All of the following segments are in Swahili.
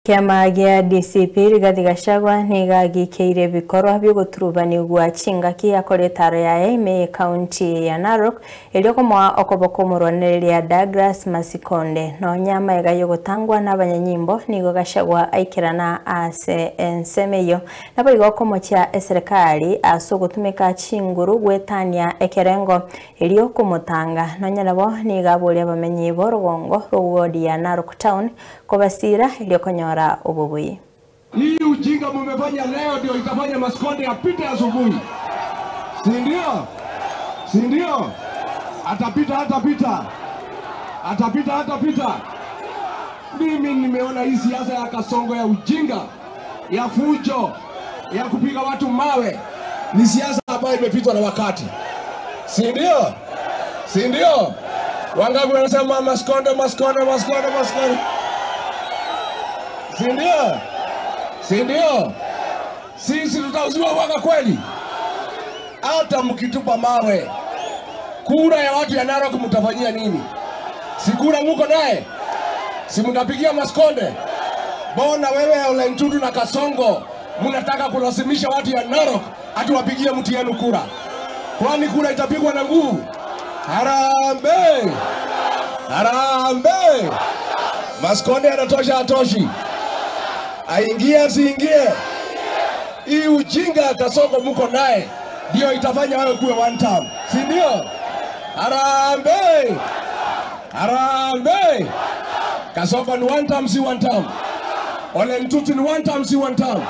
Kiama gia DCP Rigathi Gachagua nigagikeire bikorwa byoguturubanigwa chingaki akore taro yae ime county ya Narok eriokomoa okoboko murwanereria Douglas Masikonde no nyama egayogotangwa n'abanyanyimbo nigo Gachagua aikerana ase ensemeyo nabo igokomocha eserikali ase ogotumeka chinguru gwetania ekerengo eriokomotanga nonya nabo nigaboria abamenyi borugongo rw'wodi ya Narok town kobasira eriokonyo obobui. Hii ujinga mumefanya leo ndio itafanya Masikonde apite asubuhi. Si ndio? Si ndio? Atapita, atapita. Atapita, atapita. Mimi nimeona hii siasa ya Kasongo ya ujinga, ya fujo, ya kupiga watu mawe ni siasa ambayo imepitwa na wakati. Si ndio? Si ndio? Wangapi wanasema Masikonde, Masikonde, Masikonde, Masikonde? Si ndio? Si ndio? Sisi tutauziwa waka kweli. Hata mkitupa mawe, kura ya watu ya Narok mtafanyia nini? Si kura muko naye? Si mtapigia Masikonde? Bona wewe Ole Ntutu na Kasongo mnataka kulazimisha watu ya Narok ati wapigie mtu yenu kura. Kwani kura itapigwa na nguvu? Harambee! Harambee! Masikonde anatosha, atoshi? Aingie asiingie? Hii ujinga Kasongo muko naye ndio itafanya wewe kuwe one term. Si ndio? Harambee! Harambee! Kasongo ni one term, si one term. Ole Ntutu ni one term, si one term.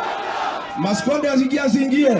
Masikonde asiingie asiingie?